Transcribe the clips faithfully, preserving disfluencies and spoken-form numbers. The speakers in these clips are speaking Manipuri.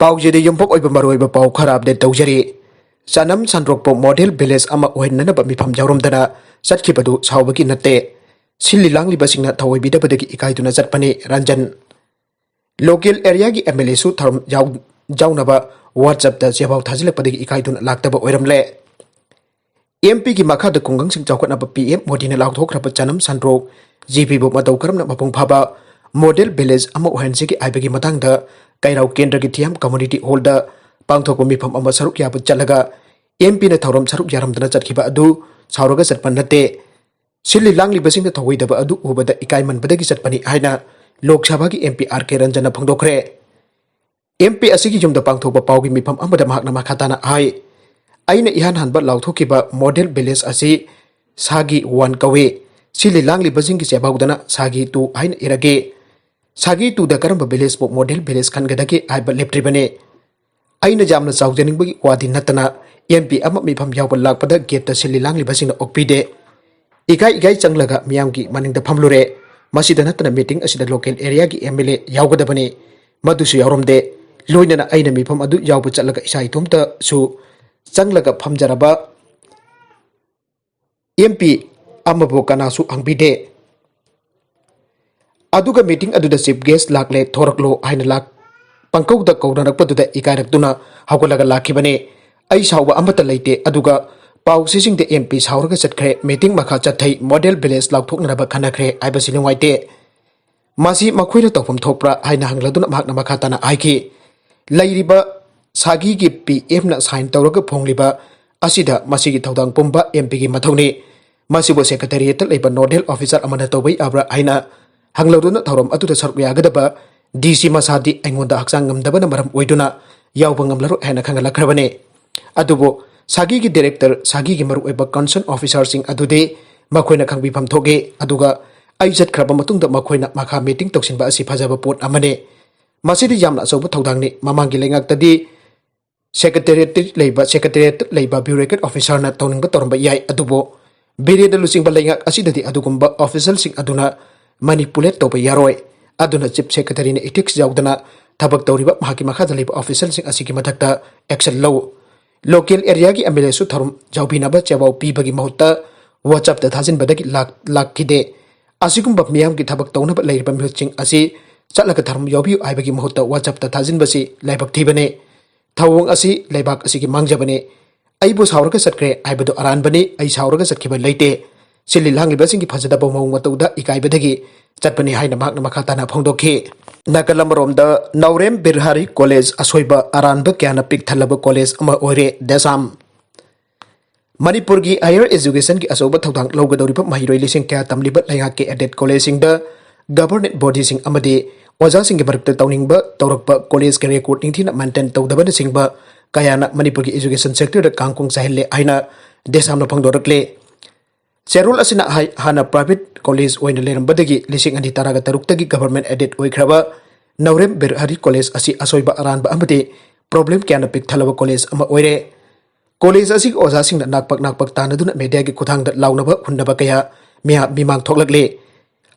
ꯄꯥꯎꯁꯤꯗ ꯌꯨꯝꯐꯝ ꯑꯣꯏꯕ ꯃꯔꯨꯑꯣꯏꯕ ꯄꯥꯎ ꯈꯔ ꯑꯞꯗꯦꯠ ꯇꯧꯖꯔꯤ꯫ ꯆꯅꯝ ꯁꯟꯗ꯭ꯔꯣꯛꯄ ꯃꯣꯗꯦꯜ ꯚꯤꯂꯦꯖ ꯑꯃ ꯑꯣꯏꯍꯟꯅꯅꯕ ꯃꯤꯐꯝ ꯌꯥꯎꯔꯝꯗꯅ ꯆꯠꯈꯤꯕꯗꯨ ꯁꯥꯎꯕꯒꯤ ꯅꯠꯇꯦ꯫ ꯁꯤꯜꯂꯤ ꯂꯥꯡꯂꯤꯕꯁꯤꯡꯅ ꯊꯧꯑꯣꯏꯕꯤꯗꯕꯗꯒꯤ ꯏꯀꯥꯏꯗꯨꯅ ꯆꯠꯄꯅꯤ, ꯔꯟꯖꯟ꯫ ꯂꯣꯀꯦꯜ ꯑꯦꯔꯤꯌꯥꯒꯤ ꯑꯦꯝ ꯑꯦꯜ ꯑꯦꯁꯨ ꯊꯧꯔꯝ ꯌꯥꯎ-, ꯌꯥꯎꯅꯕ WhatsApp-ꯇ ꯆꯦꯐꯥꯎ ꯊꯥꯖꯤꯜꯂꯛꯄꯗꯒꯤ ꯏꯀꯥꯏꯗꯨꯅ ꯂꯥꯛꯇꯕ ꯑꯣꯏꯔꯝꯂꯦ꯫ ꯑꯦꯝ ꯄꯤꯒꯤ ꯃꯈꯥꯗ ꯈꯨꯡꯒꯪꯁꯤꯡ ꯆꯥꯎꯈꯠꯅꯕ ꯄꯤ ꯑꯦꯝ ꯃꯣꯗꯤꯅ ꯂꯥꯎꯊꯣꯛꯈ꯭ꯔꯕ ꯆꯅꯝ ꯁꯟꯗ꯭ꯔꯣꯛ ꯖꯤ ꯄꯤꯕꯨ ꯃꯇꯧ ꯀꯔꯝꯅ ꯃꯄꯨꯡ ꯐꯥꯕ ꯃꯣꯗꯦꯜ ꯚꯤꯂꯦꯖ ꯑꯃ ꯑꯣꯏꯍꯟꯁꯤꯒꯦ ꯍꯥꯏꯕꯒꯤ ꯃꯇꯥꯡꯗ ꯀꯩꯔꯥꯎ ꯀꯦꯟꯗ꯭ꯔꯒꯤ ꯊꯤꯌꯥꯝ ꯀꯝꯃꯨꯅꯤꯇꯤ ꯍꯣꯜꯗ ꯄꯥꯡꯊꯣꯛꯄ ꯃꯤꯐꯝ ꯑꯃ ꯁꯔꯨꯛ ꯌꯥꯕ ꯆꯠꯂꯒ ꯑꯦꯝ ꯄꯤꯅ ꯊꯧꯔꯝ ꯁꯔꯨꯛ ꯌꯥꯔꯝꯗꯅ ꯆꯠꯈꯤꯕ ꯑꯗꯨ ꯁꯥꯎꯔꯒ ꯆꯠꯄ ꯅꯠꯇꯦ꯫ ꯁꯤꯜꯂꯤ ꯂꯥꯡꯂꯤꯕꯁꯤꯡꯅ ꯊꯧꯑꯣꯏꯗꯕ ꯑꯗꯨ ꯎꯕꯗ ꯏꯀꯥꯏꯃꯟꯕꯗꯒꯤ ꯆꯠꯄꯅꯤ ꯍꯥꯏꯅ ꯂꯣꯛ ꯁꯚꯥꯒꯤ ꯑꯦꯝ ꯄꯤ ꯑꯥꯔ ꯀꯦ ꯔꯟꯖꯟꯅ ꯐꯣꯡꯗꯣꯛꯈ꯭ꯔꯦ꯫ ꯑꯦꯝ ꯄꯤ ꯑꯁꯤꯒꯤ ꯌꯨꯝꯗ ꯄꯥꯡꯊꯣꯛꯄ ꯄꯥꯎꯒꯤ ꯃꯤꯐꯝ ꯑꯃꯗ ꯃꯍꯥꯛꯅ ꯃꯈꯥ ꯇꯥꯅ ꯍꯥꯏ, "ꯑꯩꯅ ꯏꯍꯥꯟ ꯍꯥꯟꯕ ꯂꯥꯎꯊꯣꯛꯈꯤꯕ ꯃꯣꯗꯦꯜ ꯚꯤꯂꯦꯖ ꯑꯁꯤ ꯁꯥꯒꯤ ꯋꯥꯟ ꯀꯧꯏ꯫ ꯁꯤꯜꯂꯤ ꯂꯥꯡꯂꯤꯕꯁꯤꯡꯒꯤ ꯆꯦꯐꯥꯎꯗꯅ ꯁꯥꯒꯤ ꯇꯨ ꯍꯥꯏꯅ ꯏꯔꯒꯦ꯫ ꯁꯥꯒꯤ ꯇꯨꯗ ꯀꯔꯝꯕ ꯚꯤꯂꯦꯖꯄꯨ ꯃꯣꯗꯦꯜ ꯚꯤꯂꯦꯖ ꯈꯟꯒꯗꯒꯦ ꯍꯥꯏꯕ ꯂꯦꯞꯇ꯭ꯔꯤꯕꯅꯤ꯫ ꯑꯩꯅ ꯌꯥꯝꯅ ꯆꯥꯎꯖꯅꯤꯡꯕꯒꯤ ꯋꯥꯗꯤ ꯅꯠꯇꯅ ꯑꯦꯝ ꯄꯤ ꯑꯃ ꯃꯤꯐꯝ ꯌꯥꯎꯕ ꯂꯥꯛꯄꯗ ꯒꯦꯠꯇ ꯁꯤꯜꯂꯤ ꯂꯥꯡꯂꯤꯕꯁꯤꯡꯅ ꯑꯣꯛꯄꯤꯗꯦ꯫ ꯏꯀꯥꯏ ꯏꯀꯥꯏ ꯆꯪꯂꯒ ꯃꯤꯌꯥꯝꯒꯤ ꯃꯅꯤꯡꯗ ꯐꯝꯂꯨꯔꯦ꯫ ꯃꯁꯤꯗ ꯅꯠꯇꯅ ꯃꯤꯇꯤꯡ ꯑꯁꯤꯗ ꯂꯣꯀꯦꯜ ꯑꯦꯔꯤꯌꯥꯒꯤ ꯑꯦꯝ ꯑꯦꯜ ꯑꯦ ꯌꯥꯎꯒꯗꯕꯅꯤ, ꯃꯗꯨꯁꯨ ꯌꯥꯎꯔꯝꯗꯦ꯫ ꯂꯣꯏꯅꯅ ꯑꯩꯅ ꯃꯤꯐꯝ ꯑꯗꯨ ꯌꯥꯎꯕ ꯆꯠꯂꯒ ꯏꯁꯥ ꯏꯇꯣꯝꯇꯁꯨ ꯆꯪꯂꯒ ꯐꯝꯖꯔꯕ ꯑꯦꯝ ꯄꯤ ꯑꯃꯕꯨ ꯀꯅꯥꯁꯨ ꯍꯪꯕꯤꯗꯦ꯫ ꯑꯗꯨꯒ ꯃꯤꯇꯤꯡ ꯑꯗꯨꯗ ꯆꯤꯐ ꯒꯦꯁ ꯂꯥꯛꯂꯦ, ꯊꯣꯔꯛꯂꯣ ꯍꯥꯏꯅ ꯂꯥꯛ-, ꯄꯪꯀꯧꯗ ꯀꯧꯅꯔꯛꯄꯗꯨꯗ ꯏꯀꯥꯏꯔꯛꯇꯨꯅ ꯍꯧꯒꯠꯂꯒ ꯂꯥꯛꯈꯤꯕꯅꯦ꯫ ꯑꯩ ꯁꯥꯎꯕ ꯑꯃꯠꯇ ꯂꯩꯇꯦ꯫ ꯑꯗꯨꯒ ꯄꯥꯎ ꯁꯤꯁꯤꯡꯗ ꯑꯦꯝ ꯄꯤ ꯁꯥꯎꯔꯒ ꯆꯠꯈ꯭ꯔꯦ, ꯃꯤꯇꯤꯡ ꯃꯈꯥ ꯆꯠꯊꯩ, ꯃꯣꯗꯦꯜ ꯚꯤꯂꯦꯖ ꯂꯥꯎꯊꯣꯛꯅꯅꯕ ꯈꯟꯅꯈ꯭ꯔꯦ ꯍꯥꯏꯕꯁꯤ ꯅꯨꯡꯉꯥꯏꯇꯦ꯫ ꯃꯁꯤ ꯃꯈꯣꯏꯅ ꯇꯧꯐꯝ ꯊꯣꯛꯄ꯭ꯔꯥ ꯍꯥꯏꯅ ꯍꯪꯂꯗꯨꯅ ꯃꯍꯥꯛꯅ ꯃꯈꯥ ꯇꯥꯅ ꯍꯥꯏꯈꯤ, "ꯂꯩꯔꯤꯕ ꯁꯥꯒꯤꯒꯤ ꯄꯤ ꯑꯦꯝꯅ ꯁꯥꯏꯟ ꯇꯧꯔꯒ ꯐꯣꯡꯂꯤꯕ ꯑꯁꯤꯗ ꯃꯁꯤꯒꯤ ꯊꯧꯗꯥꯡ ꯄꯨꯝꯕ ꯑꯦꯝ ꯄꯤꯒꯤ ꯃꯊꯧꯅꯤ꯫ ꯃꯁꯤꯕꯨ ꯁꯦꯀ꯭ꯔꯦꯇꯦꯔꯤꯌꯦꯠꯇ ꯂꯩꯕ ꯅꯣꯗꯦꯜ ꯑꯣꯐꯤꯁꯥꯔ ꯑꯃꯅ ꯇꯧꯕ ꯌꯥꯕ꯭ꯔꯥ?" ꯍꯥꯏꯅ ꯍꯪꯂꯗꯨꯅ ꯊꯧꯔꯝ ꯑꯗꯨꯗ ꯁꯔꯨꯛ ꯌꯥꯒꯗꯕ ꯗꯤ ꯁꯤ ꯃꯁꯥꯗꯤ ꯑꯩꯉꯣꯟꯗ ꯍꯛꯆꯥꯡ ꯉꯝꯗꯕꯅ ꯃꯔꯝ ꯑꯣꯏꯗꯨꯅ ꯌꯥꯎꯕ ꯉꯝꯂꯔꯣꯏ ꯍꯥꯏꯅ ꯈꯪꯍꯜꯂꯛꯈ꯭ꯔꯕꯅꯤ꯫ ꯑꯗꯨꯕꯨ ꯁꯥꯒꯤꯒꯤ ꯗꯤꯔꯦꯛꯇꯔ, ꯁꯥꯒꯤꯒꯤ ꯃꯔꯨꯑꯣꯏꯕ ꯀꯟꯁꯔꯟ ꯑꯣꯐꯤꯁꯥꯔꯁꯤꯡ ꯑꯗꯨꯗꯤ ꯃꯈꯣꯏꯅ ꯈꯪꯕꯤꯐꯝ ꯊꯣꯛꯏ꯫ ꯑꯗꯨꯒ ꯑꯩ ꯆꯠꯈ꯭ꯔꯕ ꯃꯇꯨꯡꯗ ꯃꯈꯣꯏꯅ ꯃꯈꯥ ꯃꯤꯇꯤꯡ ꯇꯧꯁꯤꯟꯕ ꯑꯁꯤ ꯐꯖꯕ ꯄꯣꯠ ꯑꯃꯅꯤ꯫ ꯃꯁꯤꯗꯤ ꯌꯥꯝꯅ ꯑꯆꯧꯕ ꯊꯧꯗꯥꯡꯅꯤ꯫ ꯃꯃꯥꯡꯒꯤ ꯂꯩꯉꯥꯛꯇꯗꯤ ꯁꯦꯀ꯭ꯔꯦꯇꯦꯔꯤꯌꯦꯠꯇ ꯂꯩꯕ, ꯁꯦꯀ꯭ꯔꯦꯇꯦꯔꯤꯌꯦꯠꯇ ꯂꯩꯕ ꯕ꯭ꯌꯨꯔꯣꯀ꯭ꯔꯦꯠ ꯑꯣꯐꯤꯁꯥꯔꯅ ꯇꯧꯅꯤꯡꯕ ꯇꯧꯔꯝꯕ ꯌꯥꯏ, ꯑꯗꯨꯕꯨ ꯕꯤꯔꯦꯟꯗ ꯂꯨꯆꯤꯡꯕ ꯂꯩꯉꯥꯛ ꯑꯁꯤꯗꯗꯤ ꯑꯗꯨꯒꯨꯝꯕ ꯑꯣꯐꯤꯁꯤꯌꯦꯜꯁꯤꯡ ꯑꯗꯨꯅ ꯃꯦꯅꯤꯄꯨꯂꯦꯠ ꯇꯧꯕ ꯌꯥꯔꯣꯏ꯫ ꯑꯗꯨꯅ ꯆꯤꯐ ꯁꯦꯀ꯭ꯔꯦꯇꯔꯤꯅ ꯏꯊꯤꯛꯁ ꯌꯥꯎꯗꯅ ꯊꯕꯛ ꯇꯧꯔꯤꯕ ꯃꯍꯥꯛꯀꯤ ꯃꯈꯥꯗ ꯂꯩꯕ officialꯁꯤꯡ ꯑꯁꯤꯒꯤ ꯃꯊꯛꯇ action ꯂꯧ꯫ Local areaꯒꯤ MLAꯁꯨ ꯊꯧꯔꯝ ꯌꯥꯎꯕꯤꯅꯕ ꯆꯦꯋꯥꯎ ꯄꯤꯕꯒꯤ ꯃꯍꯨꯠꯇ WhatsAppꯇ ꯊꯥꯖꯤꯟꯕꯗꯒꯤ ꯂꯥꯛ-, ꯂꯥꯛꯈꯤꯗꯦ꯫ ꯑꯁꯤꯒꯨꯝꯕ ꯃꯤꯌꯥꯝꯒꯤ ꯊꯕꯛ ꯇꯧꯅꯕ ꯂꯩꯔꯤꯕ ꯃꯤꯍꯨꯠꯁꯤꯡ ꯑꯁꯤ ꯆꯠꯂꯒ ꯊꯧꯔꯝ ꯌꯥꯎꯕꯤꯌꯨ ꯍꯥꯏꯕꯒꯤ ꯃꯍꯨꯠꯇ WhatsAppꯇ ꯊꯥꯖꯤꯟꯕꯁꯤ ꯂꯥꯏꯕꯛ ꯊꯤꯕꯅꯤ꯫ ꯊꯧꯑꯣꯡ ꯑꯁꯤ ꯂꯩꯕꯥꯛ ꯑꯁꯤꯒꯤ ꯃꯥꯡꯖꯕꯅꯤ꯫ ꯑꯩꯕꯨ ꯁꯥꯎꯔꯒ ꯆꯠꯈ꯭ꯔꯦ ꯍꯥꯏꯕꯗꯨ ꯑꯔꯥꯟꯕꯅꯤ꯫ ꯑꯩ ꯁꯥꯎꯔꯒ ꯆꯠꯈꯤꯕ ꯂꯩꯇꯦ꯫ ꯁꯤꯜꯂꯤ ꯂꯥꯡꯂꯤꯕꯁꯤꯡꯒꯤ ꯐꯖꯗꯕ ꯃꯑꯣꯡ ꯃꯇꯧꯗ ꯏꯀꯥꯏꯕꯗꯒꯤ ꯆꯠꯄꯅꯤ ꯍꯥꯏꯅ ꯃꯍꯥꯛꯅ ꯃꯈꯥ ꯇꯥꯅ ꯐꯣꯡꯗꯣꯛꯈꯤ꯫ ꯅꯥꯀꯜ ꯑꯃꯔꯣꯝꯗ, ꯅꯥꯎꯔꯦꯝ ꯕꯤꯔꯍꯥꯔꯤ ꯀꯣꯂꯦꯖ ꯑꯁꯣꯏꯕ ꯑꯔꯥꯟꯕ ꯀꯌꯥꯅ ꯄꯤꯛ ꯊꯜꯂꯕ ꯀꯣꯂꯦꯖ ꯑꯃ ꯑꯣꯏꯔꯦ, ꯗꯦꯁꯥꯝ꯫ ꯃꯅꯤꯄꯨꯔꯒꯤ higher educationꯒꯤ ꯑꯆꯧꯕ ꯊꯧꯗꯥꯡ ꯂꯧꯒꯗꯧꯔꯤꯕ ꯃꯍꯩꯔꯣꯏ ꯂꯤꯁꯤꯡ ꯀꯌꯥ ꯇꯝꯂꯤꯕ ꯂꯩꯉꯥꯛꯀꯤ aided collegeꯁꯤꯡꯗ government bodyꯁꯤꯡ ꯑꯃꯗꯤ ꯑꯣꯖꯥꯁꯤꯡꯒꯤ ꯃꯔꯛꯇ ꯇꯧꯅꯤꯡꯕ ꯇꯧꯔꯛꯄ, ꯀꯣꯂꯦꯖꯀꯤ record ꯅꯤꯡꯊꯤꯅ maintain ꯇꯧꯗꯕꯅꯆꯤꯡꯕ ꯀꯌꯥꯅ ꯃꯅꯤꯄꯨꯔꯒꯤ education sectorꯗ ꯀꯥꯡꯈꯣꯡ ꯆꯥꯏꯍꯜꯂꯦ ꯍꯥꯏꯅ ꯗꯦꯁꯥꯝꯅ ꯐꯣꯡꯗꯣꯔꯛꯂꯦ꯫ ꯆꯦꯔꯣꯜ ꯑꯁꯤꯅ ꯍꯥꯏ, ꯍꯥꯟꯅ private college ꯑꯣꯏꯅ ꯂꯩꯔꯝꯕꯗꯒꯤ ꯂꯤꯁꯤꯡ ꯑꯅꯤ ꯇꯔꯥꯒ ꯇꯔꯨꯛꯇꯒꯤ government aided ꯑꯣꯏꯈ꯭ꯔꯕ ꯅꯥꯎꯔꯦꯝ ꯕꯤꯔꯍꯥꯔꯤ ꯀꯣꯂꯦꯖ ꯑꯁꯤ ꯑꯁꯣꯏꯕ ꯑꯔꯥꯟꯕ ꯑꯃꯗꯤ problem ꯀꯌꯥꯅ ꯄꯤꯛ ꯊꯜꯂꯕ ꯀꯣꯂꯦꯖ ꯑꯃ ꯑꯣꯏꯔꯦ꯫ ꯀꯣꯂꯦꯖ ꯑꯁꯤꯒꯤ ꯑꯣꯖꯥꯁꯤꯡꯅ ꯅꯥꯛꯄꯛ ꯅꯥꯛꯄꯛ ꯇꯥꯟꯅꯗꯨꯅ mediaꯒꯤ ꯈꯨꯠꯊꯥꯡꯗ ꯂꯥꯎꯅꯕ ꯍꯨꯟꯅꯕ ꯀꯌꯥ ꯃꯤꯌꯥ-, ꯃꯤꯃꯥꯡ ꯊꯣꯛꯂꯛꯂꯦ꯫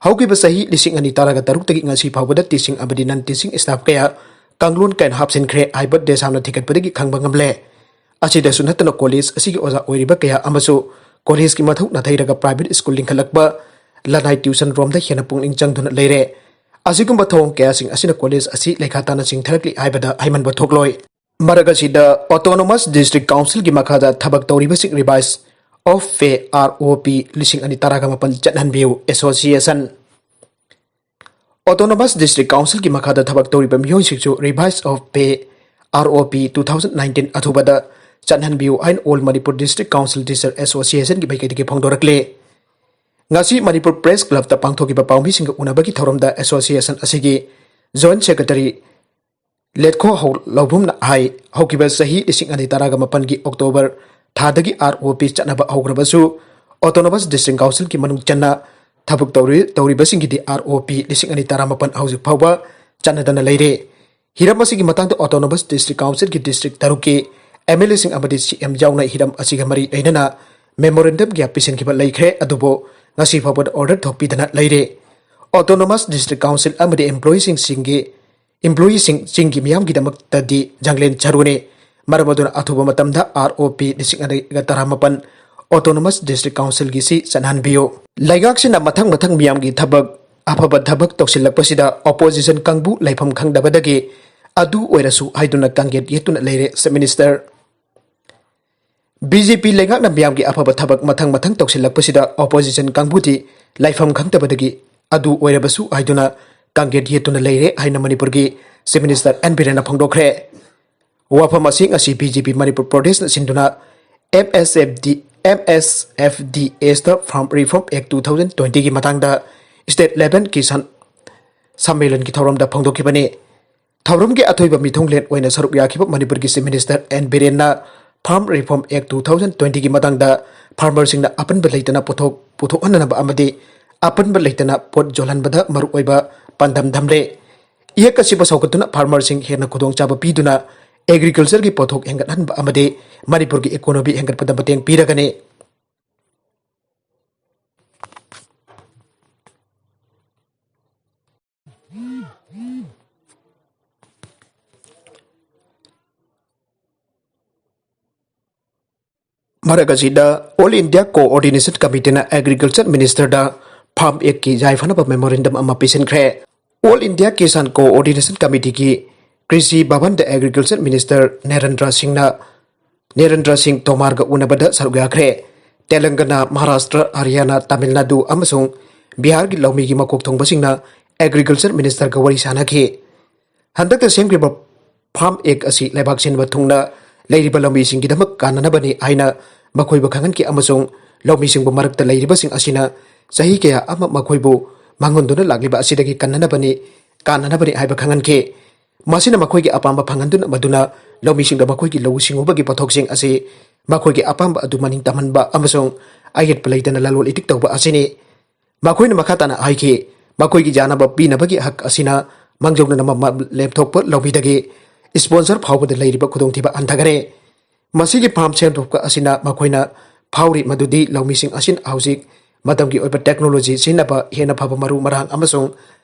ꯍꯧꯈꯤꯕ ꯆꯍꯤ ꯂꯤꯁꯤꯡ ꯑꯅꯤ ꯇꯔꯥꯒ ꯇꯔꯨꯛꯇꯒꯤ ꯉꯁꯤ ꯐꯥꯎꯕꯗ teaching ꯑꯃꯗꯤ non teaching staff ꯀꯌꯥ ꯀꯥꯡꯂꯣꯟ ꯀꯥꯏꯅ ꯍꯥꯞꯆꯤꯟꯈ꯭ꯔꯦ ꯍꯥꯏꯕ ꯗꯦꯁꯥꯝꯅ ꯊꯤꯒꯠꯄꯗꯒꯤ ꯈꯪꯕ ꯉꯝꯂꯦ꯫ ꯑꯁꯤꯗꯁꯨ ꯅꯠꯇꯅ ꯀꯣꯂꯦꯖ ꯑꯁꯤꯒꯤ ꯑꯣꯖꯥ ꯑꯣꯏꯔꯤꯕ ꯀꯌꯥ ꯑꯃꯁꯨ ꯀꯣꯂꯦꯖꯀꯤ ꯃꯊꯧ ꯅꯥꯊꯩꯔꯒ private school ꯂꯤꯡꯈꯠꯂꯛꯄ, ꯂꯅꯥꯏ tuition ꯔꯣꯝꯗ ꯍꯦꯟꯅ ꯄꯨꯛꯅꯤꯡ ꯆꯪꯗꯨꯅ ꯂꯩꯔꯦ꯫ ꯑꯁꯤꯒꯨꯝꯕ ꯊꯧꯑꯣꯡ ꯀꯌꯥꯁꯤꯡ ꯑꯁꯤꯅ ꯀꯣꯂꯦꯖ ꯑꯁꯤ ꯂꯩꯈꯥ ꯇꯥꯅ ꯆꯤꯡꯊꯔꯛꯂꯤ ꯍꯥꯏꯕꯗ ꯍꯥꯏꯃꯟꯕ ꯊꯣꯛꯂꯣꯏ꯫ ꯃꯔꯛ ꯑꯁꯤꯗ, Autonomous District Councilꯒꯤ ꯃꯈꯥꯗ ꯊꯕꯛ ꯇꯧꯔꯤꯕꯁꯤꯡ revise of pay, ROP, ꯂꯤꯁꯤꯡ ꯑꯅꯤ ꯇꯔꯥꯒ ꯃꯥꯄꯟ ꯆꯠꯍꯟꯕꯤꯌꯨ, Association꯫ Autonomous District Councilꯒꯤ ꯃꯈꯥꯗ ꯊꯕꯛ ꯇꯧꯔꯤꯕ ꯃꯤꯑꯣꯏꯁꯤꯡꯁꯨ revise of pay, ROP, two thousand nineteen ꯑꯊꯨꯕꯗ ꯆꯠꯍꯟꯕꯤꯌꯨ ꯍꯥꯏꯅ All Manipur District Council Teacher Associationꯒꯤ ꯃꯥꯏꯀꯩꯗꯒꯤ ꯐꯣꯡꯗꯣꯔꯛꯂꯦ꯫ ꯉꯁꯤ ꯃꯅꯤꯄꯨꯔ Press Clubꯇ ꯄꯥꯡꯊꯣꯛꯈꯤꯕ ꯄꯥꯎꯃꯤꯁꯤꯡꯒ ꯎꯅꯕꯒꯤ ꯊꯧꯔꯝꯗ association ꯑꯁꯤꯒꯤ Joint Secretary ꯂꯦꯠꯈꯣ ꯍꯧ-, ꯂꯧꯕꯨꯝꯅ ꯍꯥꯏ, ꯍꯧꯈꯤꯕ ꯆꯍꯤ ꯂꯤꯁꯤꯡ ꯑꯅꯤ ꯇꯔꯥꯒ ꯃꯥꯄꯟꯒꯤ October ꯊꯥꯗꯒꯤ ROP ꯆꯠꯅꯕ ꯍꯧꯈ꯭ꯔꯕꯁꯨ, Autonomous District Councilꯒꯤ ꯃꯅꯨꯡ ꯆꯟꯅ ꯊꯕꯛ ꯇꯧꯔꯤ-, ꯇꯧꯔꯤꯕꯁꯤꯡꯒꯤꯗꯤ ROP ꯂꯤꯁꯤꯡ ꯑꯅꯤ ꯇꯔꯥꯃꯥꯄꯟ ꯍꯧꯖꯤꯛ ꯐꯥꯎꯕ ꯆꯠꯅꯗꯅ ꯂꯩꯔꯦ꯫ ꯍꯤꯔꯝ ꯑꯁꯤꯒꯤ ꯃꯇꯥꯡꯗ Autonomous District Councilꯒꯤ district ꯇꯔꯨꯛꯀꯤ MLAꯁꯤꯡ ꯑꯃꯗꯤ CM ꯌꯥꯎꯅ ꯍꯤꯔꯝ ꯑꯁꯤꯒ ꯃꯔꯤ ꯂꯩꯅꯅ memorandum ꯀꯌꯥ ꯄꯤꯁꯤꯟꯈꯤꯕ ꯂꯩꯈ꯭ꯔꯦ, ꯑꯗꯨꯕꯨ ꯉꯁꯤ ꯐꯥꯎꯕꯗ order ꯊꯣꯛꯄꯤꯗꯅ ꯂꯩꯔꯦ꯫ Autonomous District Council ꯑꯃꯗꯤ employeeꯁꯤꯡꯒꯤ employeeꯁꯤꯡ ꯆꯤꯡꯒꯤ ꯃꯤꯌꯥꯝꯒꯤꯗꯃꯛꯇꯗꯤ ꯖꯪꯂꯦꯟ ꯁꯔꯨꯅꯤ꯫ ꯃꯔꯝ ꯑꯗꯨꯅ ꯑꯊꯨꯕ ꯃꯇꯝꯗ ROP ꯂꯤꯁꯤꯡ ꯑꯅꯤꯒ ꯇꯔꯥꯃꯥꯄꯟ Autonomous District Councilꯒꯤ ꯁꯤ ꯆꯠꯅꯍꯟꯕꯤꯌꯨ꯫ ꯂꯩꯉꯥꯛꯁꯤꯅ ꯃꯊꯪ ꯃꯊꯪ ꯃꯤꯌꯥꯝꯒꯤ ꯊꯕꯛ, ꯑꯐꯕ ꯊꯕꯛ ꯇꯧꯁꯤꯜꯂꯛꯄꯁꯤꯗ opposition ꯀꯥꯡꯕꯨ ꯂꯩꯐꯝ ꯈꯪꯗꯕꯗꯒꯤ ꯑꯗꯨ ꯑꯣꯏꯔꯁꯨ ꯍꯥꯏꯗꯨꯅ ꯀꯥꯡꯒꯦꯠ ꯌꯦꯠꯇꯨꯅ ꯂꯩꯔꯦ Chief Minister꯫ BJP ꯂꯩꯉꯥꯛꯅ ꯃꯤꯌꯥꯝꯒꯤ ꯑꯐꯕ ꯊꯕꯛ ꯃꯊꯪ ꯃꯊꯪ ꯇꯧꯁꯤꯜꯂꯛꯄꯁꯤꯗ opposition ꯀꯥꯡꯕꯨꯗꯤ ꯂꯩꯐꯝ ꯈꯪꯗꯕꯗꯒꯤ ꯑꯗꯨ ꯑꯣꯏꯔꯕꯁꯨ ꯍꯥꯏꯗꯨꯅ ꯀꯥꯡꯒꯦꯠ ꯌꯦꯠꯇꯨꯅ ꯂꯩꯔꯦ ꯍꯥꯏꯅ ꯃꯅꯤꯄꯨꯔꯒꯤ Chief Minister N ꯕꯤꯔꯦꯟꯅ ꯐꯣꯡꯗꯣꯛꯈ꯭ꯔꯦ꯫ ꯋꯥꯐꯝ ꯑꯁꯤ ꯉꯁꯤ BJP ꯃꯅꯤꯄꯨꯔ ꯄ꯭ꯔꯗꯦꯁꯅ ꯁꯤꯟꯗꯨꯅ MSFD, MSFDSꯇ Farm Reform Act two thousand twentyꯒꯤ ꯃꯇꯥꯡꯗ state level ꯀꯤꯁꯥꯟ ꯁꯝꯃꯦꯂꯟꯒꯤ ꯊꯧꯔꯝꯗ ꯐꯣꯡꯗꯣꯛꯈꯤꯕꯅꯤ꯫ ꯊꯧꯔꯝꯒꯤ ꯑꯊꯣꯏꯕ ꯃꯤꯊꯨꯡꯂꯦꯟ ꯑꯣꯏꯅ ꯁꯔꯨꯛ ꯌꯥꯈꯤꯕ ꯃꯅꯤꯄꯨꯔꯒꯤ Chief Minister N ꯕꯤꯔꯦꯟꯅ Farm Reform Act two thousand twentyꯒꯤ ꯃꯇꯥꯡꯗ farmerꯁꯤꯡꯅ ꯑꯄꯟꯕ ꯂꯩꯇꯅ ꯄꯣꯠꯊꯣꯛ ꯄꯨꯊꯣꯛꯍꯟꯅꯕ ꯑꯃꯗꯤ ꯑꯄꯟꯕ ꯂꯩꯇꯅ ꯄꯣꯠ ꯌꯣꯜꯍꯟꯕꯗ ꯃꯔꯨꯑꯣꯏꯕ ꯄꯥꯟꯗꯝ ꯊꯝꯂꯦ꯫ ꯏꯌꯦꯛ ꯑꯁꯤꯕꯨ ꯁꯧꯒꯠꯇꯨꯅ farmerꯁꯤꯡ ꯍꯦꯟꯅ ꯈꯨꯗꯣꯡꯆꯥꯕ ꯄꯤꯗꯨꯅ agricultureꯒꯤ ꯄꯣꯠꯊꯣꯛ ꯍꯦꯟꯒꯠꯍꯟꯕ ꯑꯃꯗꯤ ꯃꯅꯤꯄꯨꯔꯒꯤ economy ꯍꯦꯟꯒꯠꯄꯗ ꯃꯇꯦꯡ ꯄꯤꯔꯒꯅꯤ꯫ ꯃꯔꯛ ꯑꯁꯤꯗ All India Coordination Committeeꯅ Agriculture Ministerꯗ Farm Actꯀꯤ ꯌꯥꯏꯐꯅꯕ memorandum ꯑꯃ ꯄꯤꯁꯤꯟꯈ꯭ꯔꯦ꯫ All India Kisan Coordination Committeeꯒꯤ ꯀ꯭ꯔꯤꯁꯤ ꯚꯕꯟꯗ Agriculture Minister ꯅꯔꯦꯟꯗ꯭ꯔ ꯁꯤꯡꯅ, ꯅꯔꯦꯟꯗ꯭ꯔ ꯁꯤꯡ ꯇꯣꯃꯥꯔꯒ ꯎꯅꯕꯗ ꯁꯔꯨꯛ ꯌꯥꯈ꯭ꯔꯦ꯫ ꯇꯦꯂꯪꯒꯅꯥ, ꯃꯍꯥꯔꯥꯁꯇ꯭ꯔ, ꯍꯔꯤꯌꯥꯅꯥ, ꯇꯥꯃꯤꯜ ꯅꯥꯗꯨ ꯑꯃꯁꯨꯡ ꯕꯤꯍꯥꯔꯒꯤ ꯂꯧꯃꯤꯒꯤ ꯃꯀꯣꯛ ꯊꯣꯡꯕꯁꯤꯡꯅ Agriculture Ministerꯒ ꯋꯥꯔꯤ ꯁꯥꯅꯈꯤ꯫ ꯍꯟꯗꯛꯇ ꯁꯦꯝꯈꯤꯕ Farm Act ꯑꯁꯤ ꯂꯩꯕꯥꯛ ꯁꯤꯟꯕ ꯊꯨꯡꯅ ꯂꯩꯔꯤꯕ ꯂꯧꯃꯤꯁꯤꯡꯒꯤꯗꯃꯛ ꯀꯥꯟꯅꯅꯕꯅꯤ ꯍꯥꯏꯅ ꯃꯈꯣꯏꯕꯨ ꯈꯪꯍꯟꯈꯤ ꯑꯃꯁꯨꯡ ꯂꯧꯃꯤꯁꯤꯡꯕꯨ ꯃꯔꯛꯇ ꯂꯩꯔꯤꯕꯁꯤꯡ ꯑꯁꯤꯅ ꯆꯍꯤ ꯀꯌꯥ ꯑꯃ ꯃꯈꯣꯏꯕꯨ ꯃꯥꯡꯍꯟꯗꯨꯅ ꯂꯥꯛꯂꯤꯕ ꯑꯁꯤꯗꯒꯤ ꯀꯟꯅꯅꯕꯅꯤ, ꯀꯥꯟꯅꯅꯕꯅꯤ ꯍꯥꯏꯕ ꯈꯪꯍꯟꯈꯤ꯫ ꯃꯁꯤꯅ ꯃꯈꯣꯏꯒꯤ ꯑꯄꯥꯝꯕ ꯐꯪꯍꯟꯗꯨꯅ ꯃꯗꯨꯅ ꯂꯧꯃꯤꯁꯤꯡꯗ ꯃꯈꯣꯏꯒꯤ ꯂꯧꯎ ꯁꯤꯡꯎꯕꯒꯤ ꯄꯣꯠꯊꯣꯛꯁꯤꯡ ꯑꯁꯤ ꯃꯈꯣꯏꯒꯤ ꯑꯄꯥꯝꯕ ꯑꯗꯨ ꯃꯅꯤꯡ ꯇꯝꯍꯟꯕ ꯑꯃꯁꯨꯡ ꯑꯌꯦꯠꯄ ꯂꯩꯇꯅ ꯂꯂꯣꯟ ꯏꯇꯤꯛ ꯇꯧꯕ ꯑꯁꯤꯅꯤ꯫ ꯃꯈꯣꯏꯅ ꯃꯈꯥ ꯇꯥꯅ ꯍꯥꯏꯈꯤ, ꯃꯈꯣꯏꯒꯤ ꯌꯥꯅꯕ ꯄꯤꯅꯕꯒꯤ ꯍꯛ ꯑꯁꯤꯅ ꯃꯥꯡꯖꯧꯅꯅ ꯃꯃꯜ ꯂꯦꯞꯊꯣꯛꯄ ꯂꯧꯃꯤꯗꯒꯤ sponsor ꯐꯥꯎꯕꯗ ꯂꯩꯔꯤꯕ ꯈꯨꯗꯣꯡꯊꯤꯕ ꯍꯟꯊꯒꯅꯤ꯫ ꯃꯁꯤꯒꯤ farm ꯁꯦꯝꯗꯣꯛꯄ ꯑꯁꯤꯅ ꯃꯈꯣꯏꯅ ꯐꯥꯎꯔꯤ ꯃꯗꯨꯗꯤ ꯂꯧꯃꯤꯁꯤꯡ ꯑꯁꯤꯅ ꯍꯧꯖꯤꯛ ꯃꯇꯝꯒꯤ ꯑꯣꯏꯕ technology ꯁꯤꯖꯤꯟꯅꯕ, ꯍꯦꯟꯅ ꯐꯕ ꯃꯔꯨ ꯃꯔꯥꯡ ꯑꯃꯁꯨꯡ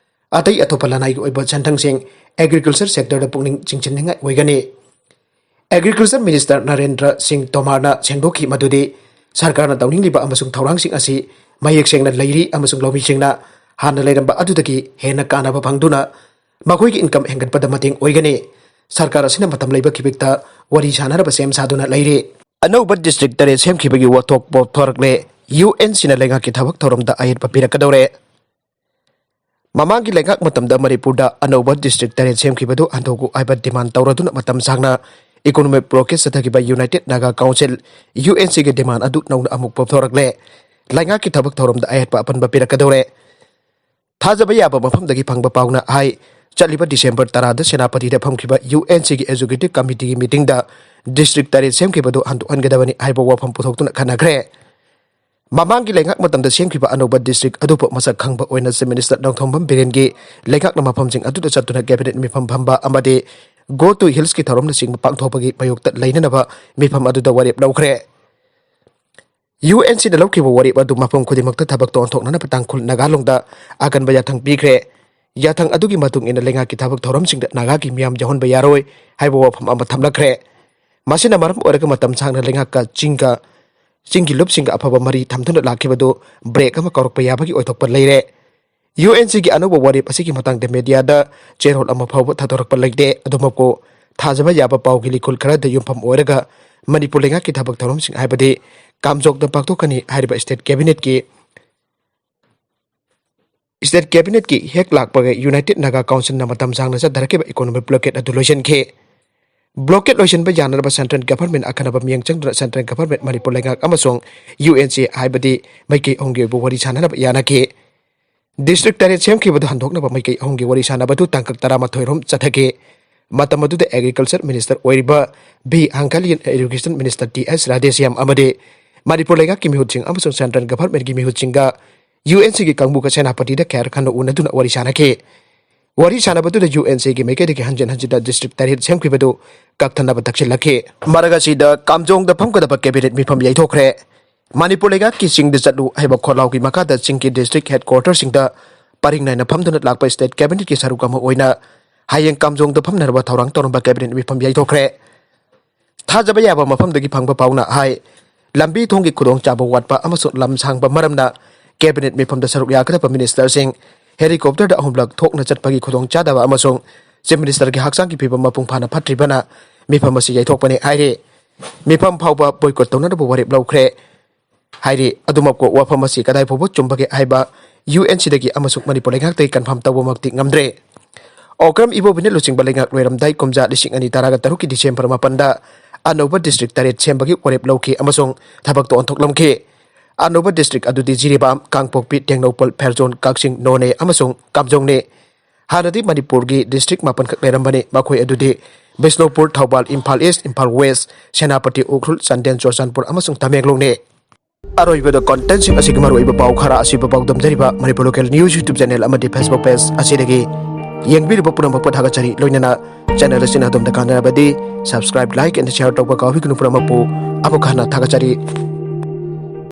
ꯑꯇꯩ ꯑꯇꯣꯞꯄ ꯂꯅꯥꯏꯒꯤ ꯑꯣꯏꯕ ꯁꯦꯟꯊꯪꯁꯤꯡ ꯑꯦꯒ꯭ꯔꯤꯀꯜꯆꯔ ꯁꯦꯛꯇꯔꯗ ꯄꯨꯛꯅꯤꯡ ꯆꯤꯡꯁꯤꯟꯅꯤꯡꯉꯥꯏ ꯑꯣꯏꯒꯅꯤ꯫ ꯑꯦꯒ꯭ꯔꯤꯀꯜꯆꯔ ꯃꯤꯅꯤꯁꯇꯔ ꯅꯔꯦꯟꯗ꯭ꯔ ꯁꯤꯡ ꯇꯣꯃꯥꯔꯅ ꯁꯦꯡꯗꯣꯛꯈꯤ ꯃꯗꯨꯗꯤ ꯁꯔꯀꯥꯔꯅ ꯇꯧꯅꯤꯡꯂꯤꯕ ꯑꯃꯁꯨꯡ ꯊꯧꯔꯥꯡꯁꯤꯡ ꯑꯁꯤ ꯃꯌꯦꯛ ꯁꯦꯡꯅ ꯂꯩꯔꯤ ꯑꯃꯁꯨꯡ ꯂꯧꯃꯤꯁꯤꯡꯅ ꯍꯥꯟꯅ ꯂꯩꯔꯝꯕ ꯑꯗꯨꯗꯒꯤ ꯍꯦꯟꯅ ꯀꯥꯟꯅꯕ ꯐꯪꯗꯨꯅ ꯃꯈꯣꯏꯒꯤ ꯏꯟꯀꯝ ꯍꯦꯟꯒꯠꯄꯗ ꯃꯇꯦꯡ ꯑꯣꯏꯒꯅꯤ꯫ ꯁꯔꯀꯥꯔ ꯑꯁꯤꯅ ꯃꯇꯝ ꯂꯩꯕ ꯈꯤꯕꯤꯛꯇ ꯋꯥꯔꯤ ꯁꯥꯅꯅꯕ ꯁꯦꯝ ꯁꯥꯗꯨꯅ ꯂꯩꯔꯤ꯫ ꯑꯅꯧꯕ ꯗꯤꯁꯇ꯭ꯔꯤꯛ ꯇꯔꯦꯠ ꯁꯦꯝꯈꯤꯕꯒꯤ ꯋꯥꯊꯣꯛ ꯄꯣꯠꯊꯣꯔꯛꯂꯦ꯫ ꯌꯨ ꯑꯦꯟ ꯁꯤꯅ ꯂꯩꯉꯥꯛꯀꯤ ꯊꯕꯛ ꯊꯧꯔꯝꯗ ꯑꯌꯦꯠꯄ ꯄꯤꯔꯛꯀꯗꯧꯔꯦ꯫ ꯃꯃꯥꯡꯒꯤ ꯂꯩꯉꯥꯛ ꯃꯇꯝꯗ ꯃꯅꯤꯄꯨꯔꯗ ꯑꯅꯧꯕ ꯗꯤꯁꯇ꯭ꯔꯤꯛ ꯇꯔꯦꯠ ꯁꯦꯝꯈꯤꯕꯗꯨ ꯍꯟꯗꯣꯛꯎ ꯍꯥꯏꯕ ꯗꯤꯃꯥꯟ ꯇꯧꯔꯗꯨꯅ ꯃꯇꯝ ꯁꯥꯡꯅ ꯏꯀꯣꯅꯣꯃꯤꯛ ꯕ꯭ꯂꯣꯀꯦꯖ ꯆꯠꯊꯈꯤꯕ united Naga council, U N ꯁꯤꯒꯤ ꯗꯤꯃꯥꯟ ꯑꯗꯨ ꯅꯧꯅ ꯑꯃꯨꯛ ꯄꯣꯞꯊꯣꯔꯛꯂꯦ꯫ ꯂꯩꯉꯥꯛꯀꯤ ꯊꯕꯛ ꯊꯧꯔꯝꯗ ꯑꯌꯦꯠꯄ ꯑꯄꯟꯕ ꯄꯤꯔꯛꯀꯗꯧꯔꯦ꯫ ꯊꯥꯖꯕ ꯌꯥꯕ ꯃꯐꯝꯗꯒꯤ ꯐꯪꯕ ꯄꯥꯎꯅ ꯍꯥꯏ, ꯆꯠꯂꯤꯕ ꯗꯤꯁꯦꯝꯕꯔ ꯇꯔꯥꯗ ꯁꯦꯅꯥꯄꯇꯤꯗ ꯐꯝꯈꯤꯕ ꯌꯨ ꯑꯦꯟ ꯁꯤꯒꯤ ꯑꯦꯛꯖꯤꯀ꯭ꯌꯨꯇꯤꯚ ꯀꯃꯤꯇꯤꯒꯤ ꯃꯤꯇꯤꯡꯗ ꯗꯤꯁꯇ꯭ꯔꯤꯛ ꯇꯔꯦꯠ ꯁꯦꯝꯈꯤꯕꯗꯨ ꯍꯟꯗꯣꯛꯍꯟꯒꯗꯕꯅꯤ ꯍꯥꯏꯕ ꯋꯥꯐꯝ ꯄꯨꯊꯣꯛꯇꯨꯅ ꯈꯟꯅꯈ꯭ꯔꯦ꯫ ꯃꯃꯥꯡꯒꯤ ꯂꯩꯉꯥꯛ ꯃꯇꯝꯗ ꯁꯦꯝꯈꯤꯕ ꯑꯅꯧꯕ ꯗꯤꯁꯇ꯭ꯔꯤꯛ ꯑꯗꯨꯕꯨ ꯃꯁꯛ ꯈꯪꯕ ꯑꯣꯏꯅ ꯆꯤꯐ ꯃꯤꯅꯤꯁꯇꯔ ꯅꯣꯡꯊꯣꯝꯕꯝ ꯕꯤꯔꯦꯟꯒꯤ ꯂꯩꯉꯥꯛꯅ ꯃꯐꯝꯁꯤꯡ ꯑꯗꯨꯗ ꯆꯠꯇꯨꯅ ꯀꯦꯕꯤꯅꯦꯠ ꯃꯤꯐꯝ ꯐꯝꯕ ꯑꯃꯗꯤ Go to Hills ꯀꯤ ꯊꯧꯔꯝꯅꯆꯤꯡꯕ ꯄꯥꯡꯊꯣꯛꯄꯒꯤ ꯃꯥꯌꯣꯛꯇ ꯂꯩꯅꯅꯕ ꯃꯤꯐꯝ ꯑꯗꯨꯗ ꯋꯥꯔꯦꯞ ꯂꯧꯈ꯭ꯔꯦ꯫ ꯌꯨ ꯑꯦꯟ ꯁꯤꯅ ꯂꯧꯈꯤꯕ ꯋꯥꯔꯦꯞ ꯑꯗꯨ ꯃꯐꯝ ꯈꯨꯗꯤꯡꯃꯛꯇ ꯊꯕꯛꯇ ꯑꯣꯟꯊꯣꯛꯅꯅꯕ ꯇꯥꯡꯈꯨꯜ ꯅꯥꯒꯥꯂꯣꯡꯗ ꯑꯀꯟꯕ ꯌꯥꯊꯪ ꯄꯤꯈ꯭ꯔꯦ꯫ ꯌꯥꯊꯪ ꯑꯗꯨꯒꯤ ꯃꯇꯨꯡ ꯏꯟꯅ ꯂꯩꯉꯥꯛꯀꯤ ꯊꯕꯛ ꯊꯧꯔꯝꯁꯤꯡꯗ ꯅꯥꯒꯥꯒꯤ ꯃꯤꯌꯥꯝ ꯌꯥꯎꯍꯟꯕ ꯌꯥꯔꯣꯏ ꯍꯥꯏꯕ ꯋꯥꯐꯝ ꯑꯃ ꯊꯝꯂꯛꯈ꯭ꯔꯦ꯫ ꯃꯁꯤꯅ ꯃꯔꯝ ꯑꯣꯏꯔꯒ ꯃꯇꯝ ꯁꯥꯡꯅ ꯂꯩꯉꯥꯛꯀ ꯆꯤꯡꯒ, ꯆꯤꯡꯒꯤ ꯂꯨꯞꯁꯤꯡꯒ ꯑꯐꯕ ꯃꯔꯤ ꯊꯝꯗꯨꯅ ꯂꯥꯛꯈꯤꯕꯗꯨ ꯕ꯭ꯔꯦꯛ ꯑꯃ ꯀꯧꯔꯛꯄ ꯌꯥꯕꯒꯤ ꯑꯣꯏꯊꯣꯛꯄ ꯂꯩꯔꯦ꯫ ꯌꯨ ꯑꯦꯟ ꯁꯤꯒꯤ ꯑꯅꯧꯕ ꯋꯥꯔꯦꯞ ꯑꯁꯤꯒꯤ ꯃꯇꯥꯡꯗ ꯃꯦꯗꯤꯌꯥꯗ ꯆꯦꯔꯣꯜ ꯑꯃ ꯐꯥꯎꯕ ꯊꯥꯗꯣꯔꯛꯄ ꯂꯩꯇꯦ꯫ ꯑꯗꯨꯃꯛꯄꯨ ꯊꯥꯖꯕ ꯌꯥꯕ ꯄꯥꯎꯒꯤ ꯂꯤꯈꯨꯜ ꯈꯔꯗ ꯌꯨꯝꯐꯝ ꯑꯣꯏꯔꯒ ꯃꯅꯤꯄꯨꯔ ꯂꯩꯉꯥꯛꯀꯤ ꯊꯕꯛ ꯊꯧꯔꯝꯁꯤꯡ ꯍꯥꯏꯕꯗꯤ ꯀꯥꯝꯖꯣꯛꯇ ꯄꯥꯡꯊꯣꯛꯀꯅꯤ ꯍꯥꯏꯔꯤꯕ ꯁ꯭ꯇꯦꯠ ꯀꯦꯕꯤꯅꯦꯠꯀꯤ, ꯁ꯭ꯇꯦꯠ ꯀꯦꯕꯤꯅꯦꯠꯀꯤ ꯍꯦꯛ ꯂꯥꯛꯄꯒ ꯌꯨꯅꯥꯏꯇꯦꯗ ꯅꯥꯒꯥ ꯀꯥꯎꯟꯁꯤꯜꯅ ꯃꯇꯝ ꯁꯥꯡꯅ ꯆꯠꯊꯔꯛꯈꯤꯕ ꯏꯀꯣꯅꯣꯃꯤꯛ ꯕ꯭ꯂꯣꯀꯦꯠ ꯑꯗꯨ ꯂꯣꯏꯁꯤꯟꯈꯤ꯫ ꯕ꯭ꯂꯣꯀꯦꯠ ꯂꯣꯏꯁꯤꯟꯕ ꯌꯥꯅꯅꯕ ꯁꯦꯟꯇ꯭ꯔꯦꯜ ꯒꯚꯔꯟꯃꯦꯟ ꯑꯈꯟꯅꯕ ꯃꯤꯠꯌꯦꯡ ꯆꯪꯗꯨꯅ ꯁꯦꯟꯇ꯭ꯔꯦꯜ ꯒꯚꯔꯟꯃꯦꯟ, ꯃꯅꯤꯄꯨꯔ ꯂꯩꯉꯥꯛ ꯑꯃꯁꯨꯡ ꯌꯨ ꯑꯦꯟ ꯁꯤ ꯍꯥꯏꯕꯗꯤ ꯃꯥꯏꯀꯩ ꯑꯍꯨꯝꯒꯤ ꯑꯣꯏꯕ ꯋꯥꯔꯤ ꯁꯥꯅꯅꯕ ꯌꯥꯅꯈꯤ꯫ ꯗꯤꯁꯇ꯭ꯔꯤꯛ ꯇꯔꯦꯠ ꯁꯦꯝꯈꯤꯕꯗꯨ ꯍꯟꯗꯣꯛꯅꯕ ꯃꯥꯏꯀꯩ ꯑꯍꯨꯝꯒꯤ ꯋꯥꯔꯤ ꯁꯥꯅꯕꯗꯨ ꯇꯥꯡꯀꯛ ꯇꯔꯥꯃꯥꯊꯣꯏ ꯔꯣꯝ ꯆꯠꯊꯈꯤ꯫ ꯃꯇꯝ ꯑꯗꯨꯗ ꯑꯦꯒ꯭ꯔꯤꯀꯜꯆꯔ ꯃꯤꯅꯤꯁꯇꯔ ꯑꯣꯏꯔꯤꯕ ꯚꯤ ꯍꯥꯡꯀꯥꯂꯤꯌꯟ, ꯏꯔꯤꯒꯦꯁꯟ ꯃꯤꯅꯤꯁꯇꯔ ꯇꯤ ꯑꯦꯁ ꯔꯥꯙꯦꯁ꯭ꯌꯥꯝ ꯑꯃꯗꯤ ꯃꯅꯤꯄꯨꯔ ꯂꯩꯉꯥꯛꯀꯤ ꯃꯤꯍꯨꯠꯁꯤꯡ ꯑꯃꯁꯨꯡ ꯁꯦꯟꯇ꯭ꯔꯦꯜ ꯒꯚꯔꯟꯃꯦꯟꯒꯤ ꯃꯤꯍꯨꯠꯁꯤꯡꯒ ꯌꯨ ꯑꯦꯟ ꯁꯤꯒꯤ ꯀꯥꯡꯕꯨꯒ ꯁꯦꯅꯥꯄꯇꯤꯗ ꯈꯦꯔ ꯈꯟꯅ ꯎꯅꯗꯨꯅ ꯋꯥꯔꯤ ꯁꯥꯅꯈꯤ꯫ ꯋꯥꯔꯤ ꯁꯥꯅꯕꯗꯨꯗ ꯌꯨ ꯑꯦꯟ ꯁꯤꯒꯤ ꯃꯥꯏꯀꯩꯗꯒꯤ ꯍꯟꯖꯤꯟ ꯍꯟꯖꯤꯟꯅ ꯗꯤꯁꯇ꯭ꯔꯤꯛ ꯇꯔꯦꯠ ꯁꯦꯝꯈꯤꯕꯗꯨ ꯀꯛꯊꯠꯅꯕ ꯇꯛꯁꯤꯜꯂꯛꯈꯤ꯫ ꯃꯔꯛ ꯑꯁꯤꯗ ꯀꯥꯝꯖꯣꯡꯗ ꯐꯝꯒꯗꯕ ꯀꯦꯕꯤꯅꯦꯠ ꯃꯤꯐꯝ ꯌꯩꯊꯣꯛꯈ꯭ꯔꯦ꯫ ꯃꯅꯤꯄꯨꯔ ꯂꯩꯉꯥꯛꯀꯤ ꯆꯤꯡꯗ ꯆꯠꯂꯨ ꯍꯥꯏꯕ ꯈꯣꯜꯂꯥꯎꯒꯤ ꯃꯈꯥꯗ ꯆꯤꯡꯒꯤ ꯗꯤꯁꯇ꯭ꯔꯤꯛ ꯍꯦꯗꯀ꯭ꯋꯥꯇꯔꯁꯤꯡꯗ ꯄꯔꯤꯡ ꯅꯥꯏꯅ ꯐꯝꯗꯨꯅ ꯂꯥꯛꯄ state cabinet ꯀꯤ ꯁꯔꯨꯛ ꯑꯃ ꯑꯣꯏꯅ ꯍꯌꯦꯡ ꯀꯥꯝꯖꯣꯡꯗ ꯐꯝꯅꯅꯕ ꯊꯧꯔꯥꯡ ꯇꯧꯔꯝꯕ cabinet ꯃꯤꯐꯝ ꯌꯩꯊꯣꯛꯈ꯭ꯔꯦ꯫ ꯊꯥꯖꯕ ꯌꯥꯕ ꯃꯐꯝꯗꯒꯤ ꯐꯪꯕ ꯄꯥꯎꯅ ꯍꯥꯏ, ꯂꯝꯕꯤ ꯊꯣꯡꯒꯤ ꯈꯨꯗꯣꯡꯆꯥꯕ ꯋꯥꯠꯄ ꯑꯃꯁꯨꯡ ꯂꯝ ꯁꯥꯡꯕ ꯃꯔꯝꯅ cabinet ꯃꯤꯐꯝꯗ ꯁꯔꯨꯛ ꯌꯥꯒꯗꯕ ministerꯁꯤꯡ helicopterꯗ ꯑꯍꯨꯝꯂꯛ ꯊꯣꯛꯅ ꯆꯠꯄꯒꯤ ꯈꯨꯗꯣꯡꯆꯥꯗꯕ ꯑꯃꯁꯨꯡ Chief Ministerꯒꯤ ꯍꯛꯆꯥꯡꯒꯤ ꯐꯤꯕꯝ ꯃꯄꯨꯡ ꯐꯥꯅ ꯐꯠꯇ꯭ꯔꯤꯕꯅ ꯃꯤꯐꯝ ꯑꯁꯤ ꯌꯩꯊꯣꯛꯄꯅꯤ ꯍꯥꯏꯔꯤ꯫ ꯃꯤꯐꯝ ꯐꯥꯎꯕ boycott ꯇꯧꯅꯅꯕ ꯋꯥꯔꯦꯞ ꯂꯧꯈ꯭ꯔꯦ ꯍꯥꯏꯔꯤ꯫ ꯑꯗꯨꯃꯛꯄꯨ ꯋꯥꯐꯝ ꯑꯁꯤ ꯀꯗꯥꯏ ꯐꯥꯎꯕ ꯆꯨꯝꯕꯒꯦ ꯍꯥꯏꯕ UNCꯗꯒꯤ ꯑꯃꯁꯨꯡ ꯃꯅꯤꯄꯨꯔ ꯂꯩꯉꯥꯛꯇꯒꯤ confirm ꯇꯧꯕꯃꯛꯇꯤ ꯉꯝꯗ꯭ꯔꯦ꯫ ꯑꯣꯀ꯭ꯔꯝ ꯏꯕꯣꯕꯤꯅ ꯂꯨꯆꯤꯡꯕ ꯂꯩꯉꯥꯛ ꯂꯣꯏꯔꯝꯗꯥꯏ ꯀꯨꯝꯖꯥ ꯂꯤꯁꯤꯡ ꯑꯅꯤ ꯇꯔꯥꯒ ꯇꯔꯨꯛꯀꯤ December ꯃꯥꯄꯟꯗ ꯑꯅꯧꯕ district ꯇꯔꯦꯠ ꯁꯦꯝꯕꯒꯤ ꯋꯥꯔꯦꯞ ꯂꯧꯈꯤ ꯑꯃꯁꯨꯡ ꯊꯕꯛꯇ ꯑꯣꯟꯊꯣꯛꯂꯝꯈꯤ꯫ ꯑꯅꯧꯕ district ꯑꯗꯨꯗꯤ ꯖꯤꯔꯤꯕꯥꯝ, ꯀꯥꯡꯄꯣꯛꯄꯤ, ꯇꯦꯡꯅꯧꯄꯜ, ꯐꯦꯔꯖꯣꯟ, ꯀꯛꯆꯤꯡ, ꯅꯣꯅꯦ ꯑꯃꯁꯨꯡ ꯀꯥꯝꯖꯣꯡꯅꯤ꯫ ꯍꯥꯟꯅꯗꯤ ꯃꯅꯤꯄꯨꯔꯒꯤ district ꯃꯥꯄꯟꯈꯛ ꯂꯩꯔꯝꯕꯅꯤ꯫ ꯃꯈꯣꯏ ꯑꯗꯨꯗꯤ ꯕꯤꯁꯅꯨꯄꯨꯔ, ꯊꯧꯕꯥꯜ, ꯏꯝꯐꯥꯜ East, ꯏꯝꯐꯥꯜ West, ꯁꯦꯅꯥꯄꯇꯤ, ꯎꯈ꯭ꯔꯨꯜ, ꯆꯥꯟꯗꯦꯜ, ꯆꯨꯔꯆꯥꯟꯄꯨꯔ ꯑꯃꯁꯨꯡ ꯇꯃꯦꯡꯂꯣꯡꯅꯤ꯫ ꯑꯔꯣꯏꯕꯗ contentꯁꯤꯡ ꯑꯁꯤꯒꯤ ꯃꯔꯨꯑꯣꯏꯕ ꯄꯥꯎ ꯈꯔ ꯑꯁꯤꯕꯨ ꯄꯥꯎꯗꯝꯖꯔꯤꯕ Manipur Local News YouTube channel ꯑꯃꯗꯤ Facebook page ꯑꯁꯤꯗꯒꯤ ꯌꯦꯡꯕꯤꯔꯤꯕ ꯄꯨꯝꯅꯃꯛꯄꯨ ꯊꯥꯒꯠꯆꯔꯤ꯫ ꯂꯣꯏꯅꯅ channel ꯑꯁꯤꯅ ꯑꯗꯣꯝꯗ ꯀꯥꯟꯅꯔꯕꯗꯤ subscribe, like and share ꯇꯧꯕ ꯀꯥꯎꯕꯤꯒꯅꯨ꯫ ꯄꯨꯝꯅꯃꯛꯄꯨ ꯑꯃꯨꯛ ꯍꯟꯅ ꯊꯥꯒꯠꯆꯔꯤ꯫